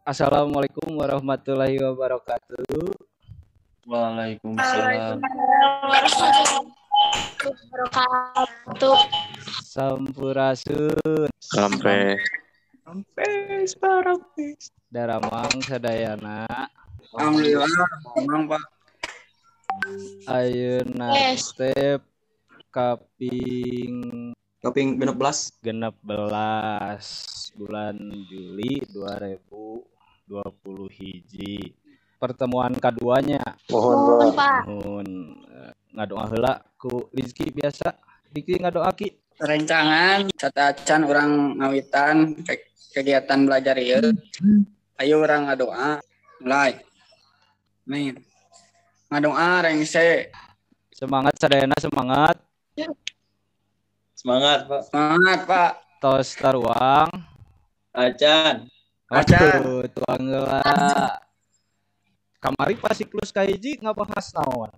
Assalamualaikum warahmatullahi wabarakatuh. Waalaikumsalam. Wabarakatuh. Sampurasun. Sampai. Sampai sparapis. Daramang sadayana. Alhamdulillah, memang Pak. Ayeuna teh kaping 16 bulan Juli 2020 hiji. Pertemuan kaduanya. Mohon Pak. Mohon ngadoa heula ku Rizky biasa. Rizky ngadoa ki. Rencangan sateuacan urang ngawitan kegiatan belajar ieu. Ayo urang ngadoa. Mulai. Amin. Ngadoa rengse. Semangat sadayana, semangat. Semangat, Pak. Semangat, Pak. Tos taruang. Acan. Acan. Aduh, tuang heula. Kamari pas siklus kahiji ngabahas naon?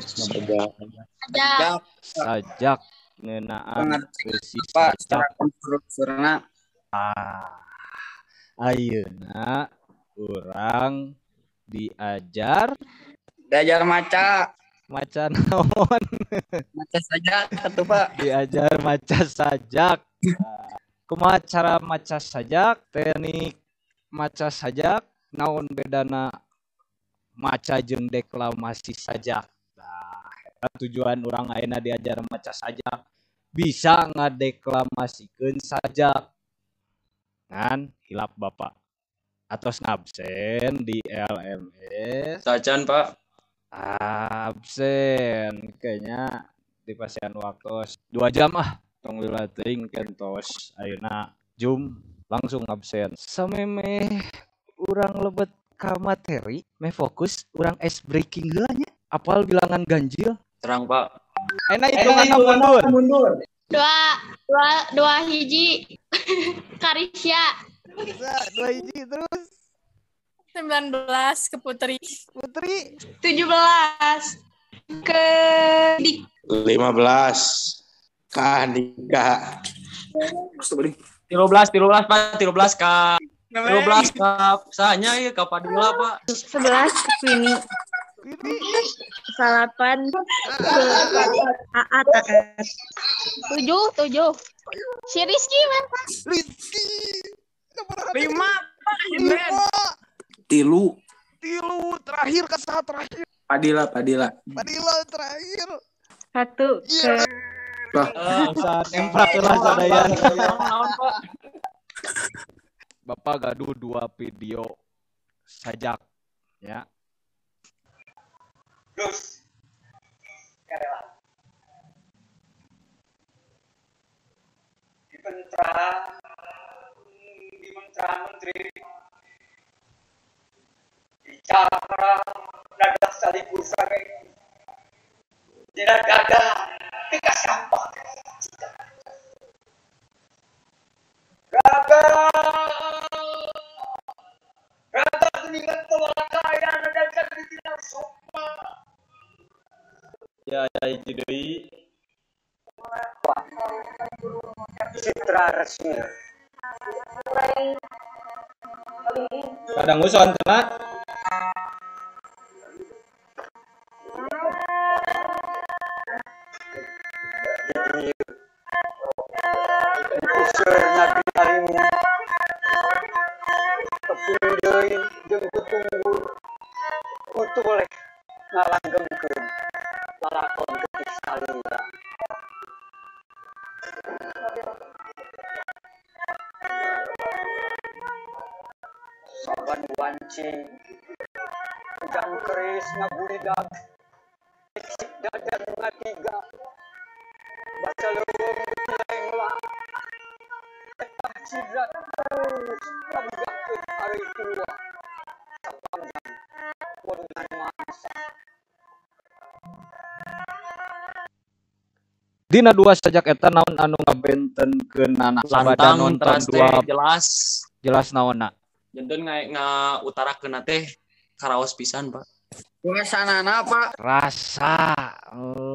Sajak. Sajak ngeunaan beusi Pak, sajak. Secara Ayeuna urang diajar maca. Maca naon? Maca sajak atuh, Pak. Diajar maca sajak. Kumaha cara maca sajak? Teknik maca sajak naon bedana maca jeung deklamasi sajak. Nah, tujuan urang ayeuna diajar maca sajak bisa ngadeklamasikeun sajak. Ngan hilap Bapak. Atos ngabsen di LMS. Sajan, Pak. Absen kayaknya di pasian waktu 2 jam ah tong lila teuing kentos ayeuna Zoom langsung absen. Samemeh urang lebet ka materi meh fokus urang ice breaking heula nya. Apal bilangan ganjil? Terang, Pak. Ayeuna hitunganna mundur. 2 2 hiji. Karisya. 2 hiji terus 19 ke Putri. Putri 17 ke Dik. 15 ke Andika. 13 Pak, 13 ke 13 ke sahanya ieu ka Padilla, Pak. 11 ke Queenie. 8 ke Aat. 7 7. Si Rizky man. Rizky. 5 Pak. 5. Tilu terakhir ke saat terakhir. Padilla terakhir. 1 ke Saat emprak lah sadayana. Bapak gaduh 2 video sajak ya. Terus di mentera-menteri bicara nada salibur sare dina dada tika sampah raga raga kuningan tewakaya nada dina sukma ya ya hiji deui citra resmi kadang uson cenah. Boleh ngalanggengkeun lalakon getih salira. Saban wanci ujang keris ngagulidag sik dadan ngatiga baca leuweung lengla eta cidra terus ngabigakeun ari tua sapanjang masa. Dina 2 sajak eta naon anu ngabentenkeunana sabada nonton 2 jelas jelas naonna. Janten ngautarakeunna teh karaos pisan, Pak. Suasanana, Pak. Rasa.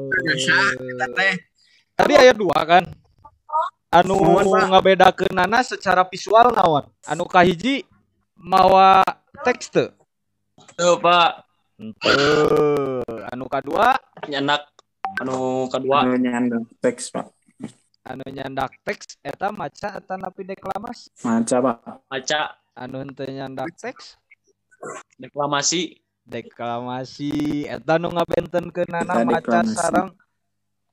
Rasa eta teh. Tadi aya 2 kan. Anu ngabedakeunana secara visual naon? Anu kahiji Mawa teks teu? Teu, Pak. Henteu. Anu kadua? Nyandak anu kadua. Anu nyandak teks, Pak. Anu nyandak teks eta maca atanapi deklamasi? Maca, Pak. Maca. Anu henteu nyandak teks? Deklamasi. Deklamasi eta nu ngabentenkeunana maca sareng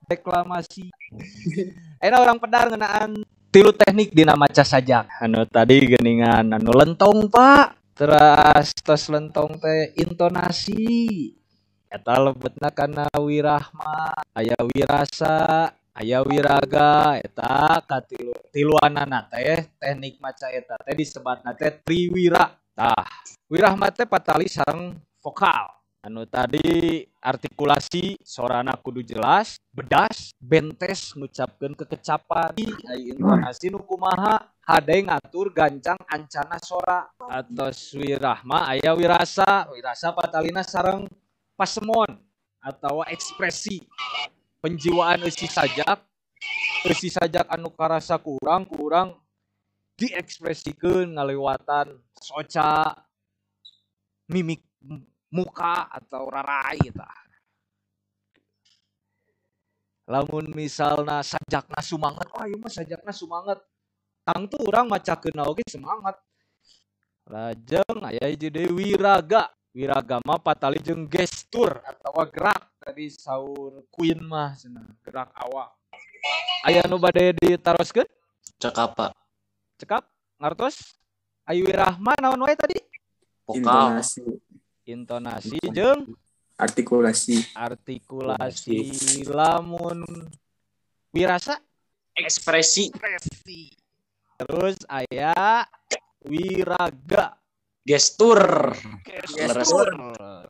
deklamasi. Ayeuna urang pedar ngeunaan tilu teknik dina maca sajak. Anu tadi geuningan anu lentong, Pak. Teras tos lentong teh intonasi. Eta lebetna kana wirahma, aya wirasa, aya wiraga, eta katilu tiluanana teh teknik maca eta teh disebatna teh triwira. Tah, wirahma teh patali sareng vokal. Anu tadi artikulasi sorana kudu jelas, bedas, bentes ngucapkeun kekecapan, ai intonasi nu kumaha, hade ngatur gancang ancana sora. Atos wirahma aya wirasa, wirasa patalina sareng pasemon atau ekspresi penjiwaan eusi sajak anu karasa kurang diekspresikeun ngalewatan soca, mimik muka atau rarai tah. Lamun misalna sajakna sumanget, wah ieu mah sajakna sumanget. Tangtu urang macakeunna oge semangat. Lajeng aya hiji deui wiraga. Wiraga mah patali jeung gestur atawa gerak. Tadi saur Queen mah cenah, gerak awak. Aya nu bade ditaroskeun? Cekap, Pak. Cekap, ngartos? Ayu wirahma naon wae tadi? Vokal. Intonasi jeung artikulasi. Artikulasi. Lamun wirasa ekspresi. Terus aya wiraga gestur. Gestur.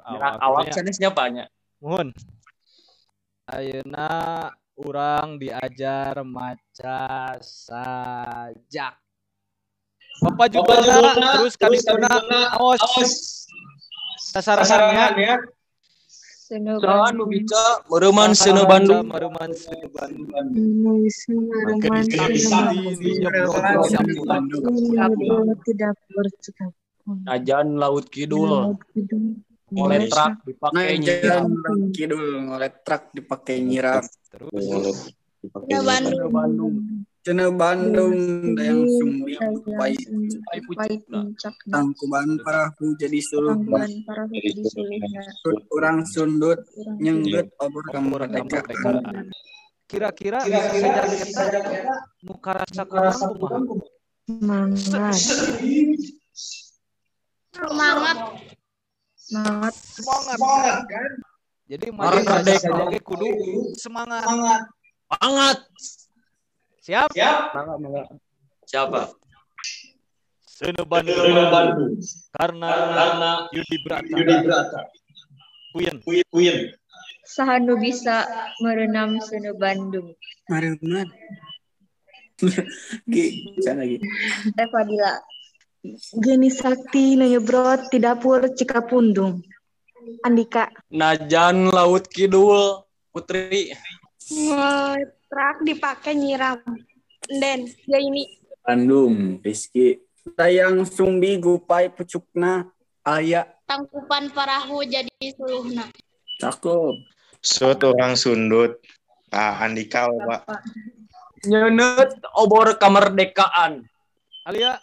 Gerak awak sanes nya, Pak, nya. Muhun. Ayeuna urang diajar maca sajak. Bapak judulna terus kadituna aos. Sasarangan ya. Saha nu bisa meureman seuneu Bandung. Meureman seuneu Bandung. Najan Laut Kidul. Ngoletrak dipake nyiram. Kidul ngoletrak dipake nyiram. Terus Bandung. Cenah Bandung dayang sumbi pai tangkuban parahu jadi suluhna. Urang sundut nyenggeut obor kamerdekaan. Kira-kira sajak eta nu karasa kurang kumaha? Semangat. Semangat. Semangat. Semangat. Jadi maca sajak oge kudu semangat. Semangat. Siap? Siap. Siapa? Seuneu Bandung. Karena Yudi Brata. Queen. Saha nu bisa merenam seuneu Bandung. Mareuman. Gi, sana lagi. Teh Fadila. Geni Sakti nu nyebrot ti dapur Cikapundung. Andika. Najan Laut Kidul Putri. Ngoletrak dipake nyiram. Den, ya ini. Bandung, Rizky. Dayang sumbi gupai pucukna aya. Tangkupan parahu jadi suluhna. Cakep. Sut orang sundut. Ah, Andika, Pak. Nyeuneuh obor kemerdekaan. Alia.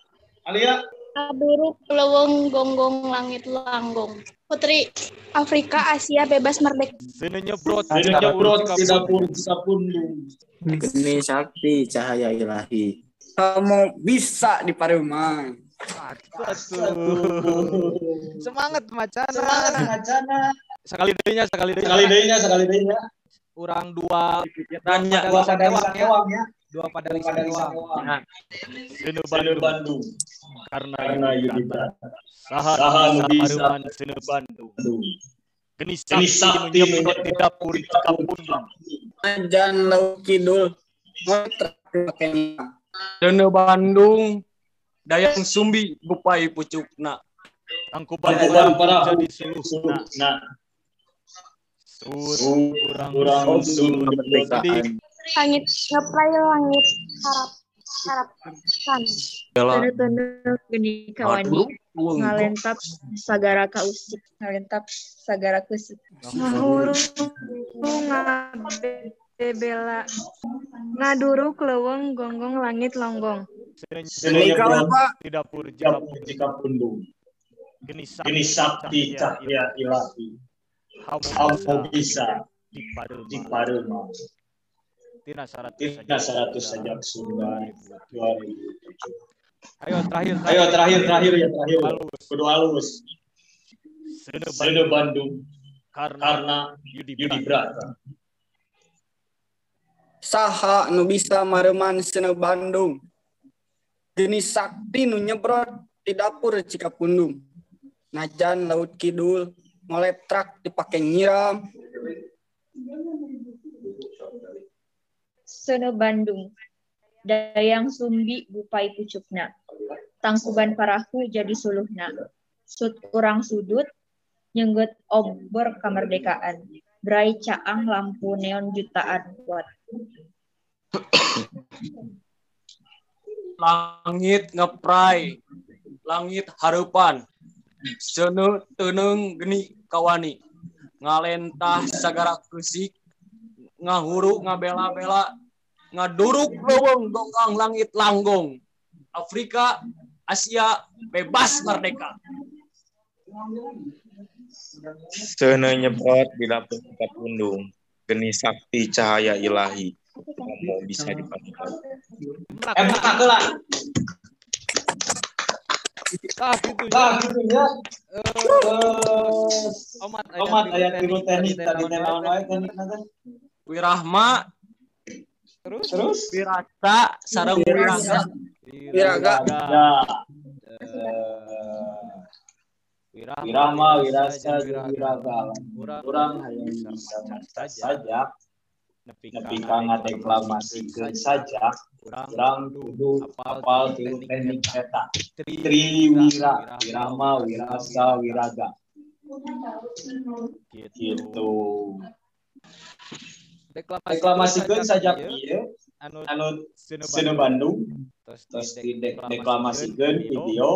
Kaduruk leuweung gonggong langit langgong. Putri. Afrika Asia bebas merdeka. Seuneu nyebrot di dapur Cikapundung. Geni Sakti cahaya ilahi. Kamu bisa di Pareuman. Semangat macana. Sekali deui nya. Urang dua nanya dua pada ya. Seuneu Bandung. Karena Yudi Brata. Saha nu bisa seuneu Bandung. Geni Sakti nu nyemprot di dapur Cikapundung. Najan Laut Kidul. Seuneu Bandung. Dayang Sumbi gupai pucukna. Tangkuban parahu jadi suluhna. Urang sundut. Langit ngepray langit harap harapkan. Tanda-tanda geni kawani. Ngalentap sagara kausik, ngalentap sagara keusik. Ngahurung ngabebela. Ngaduruk leuweung gonggong langit longgong. Seuneu nyebrot Pak. Di dapur Cikapundung. Geni Geni sakti cahya ilahi. Hamu bisa di di Pareuman. Tina 100 Tina 100 sajak Sunda 2007. Ayo terakhir. Ayo terakhir terakhir ya terakhir. Halus. Kudu halus. Seuneu Seuneu Bandung karena karena Yudi Yudi Brata. Brata. Saha nu bisa mareuman seuneu Bandung. Geni sakti nu nyebrot di dapur Cikapundung. Najan laut kidul ngoletrak dipake nyiram. Seuneu Bandung. Dayang Sumbi bupai pucukna. Tangkuban parahu jadi suluhna. Sut urang sudut nyenggeut obor kamerdekaan. Bray caang lampu neon jutaan watt. Langit ngepray, langit hareupan. Seuneu teuneung geni kawani. Ngalentah sagara keusik, ngahuru ngabela-bela, ngaduruk leuweung gonggang langit langgong. Afrika, Asia bebas merdeka. Seuneu nyebrot di dapur Cikapundung. Geni sakti cahaya ilahi. Hamu bisa di Pareuman. Buka heula. Tah gitu Tah ya. gitu ya. Omat Omat aya aya tilu tilu teknik teknik tadi tadi teh teh naon naon wae wae teknikna teh. Wirahma, Terus Terus wirasa, sareng wiraga. Wiraga. Wiraga. Wirahma, Wirahma, wirasa, wirasa, jeung jeung wiraga. wiraga. Urang Urang hayang hayang bisa bisa maca maca sajak sajak nepi ka nepi ka ngadeklamasikeun ngadeklamasikeun sajak urang urang kudu kudu apal apal tilu tilu teknik teknik eta. eta. Triwira, Triwira, wirahma, wirahma, wirasa, wirasa, wiraga. wiraga. Gitu. Gitu. Deklamasikeun Deklamasikeun sajak sajak ieu ieu anu anu Seuneu Seuneu Bandung Bandung terus terus dideklamasikeun dideklamasikeun video video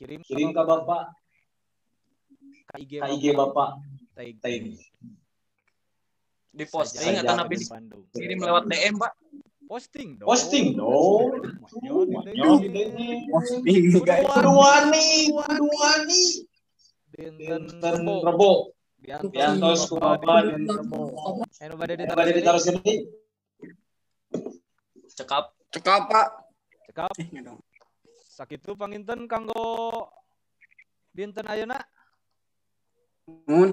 kirim ka kirim ka bapak bapak ka IG ka IG bapak bapak teh teh Di posting sajak atau napi Seuneu Bandung. dikirim lewat DM, Pak. Posting dong. Posting dong. Monyot Monyot ini. Posting Kudu guys. Kudu wani, wani, kudu wani. Dinten Dinten Rebo. Rebo. Diantos Diantos ku ku bapak bapak dinten dinten Rebo. Anu bade Anu bade diteruskeun deui? diteruskeun deui? Cekap. Cekap, Pak. Cekap. Ngedong. Sakitu panginten kanggo dinten ayeuna. Mun.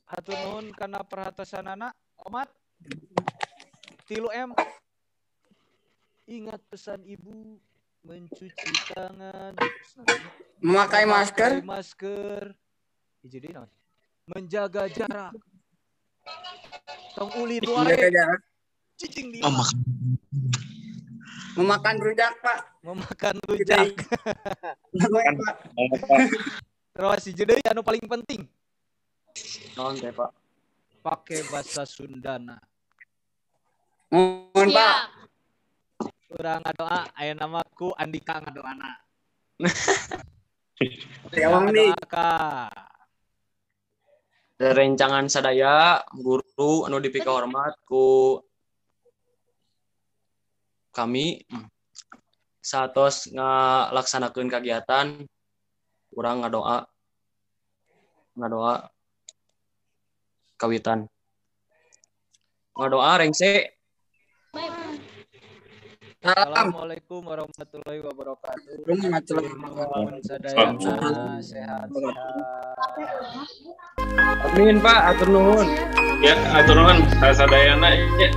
Hatur nuhun kana perhatosanana. Omat 3M. Ingat pesan ibu mencuci tangan, Memakai masker. memakai masker. Hiji deui naon? Menjaga jarak. Tong ulin Menjaga wae. jarak. Cicing di Oh, imah. Memakan rujak, Pak. Memakan rujak. Namanya, Pak. Terus hiji deui anu paling penting, Naon teh, Pak? pakai bahasa Sundana. Mohon, Pak. Siap. Urang ngadoa aya nama ku Andika ngadoana. Ya, Bang nih. Ngadoa ka. Rencangan sadaya guru anu dipikahormat ku kami satos ngalaksanakeun kagiatan urang ngadoa ngadoa kawitan ngadoa rengse. Salam. Assalamualaikum warahmatullahi wabarakatuh. Warahmatullahi Nuhun sadayana sehat-sehat. Amin, Pak, atur nuhun. Ya, atur nuhun sadayana ya.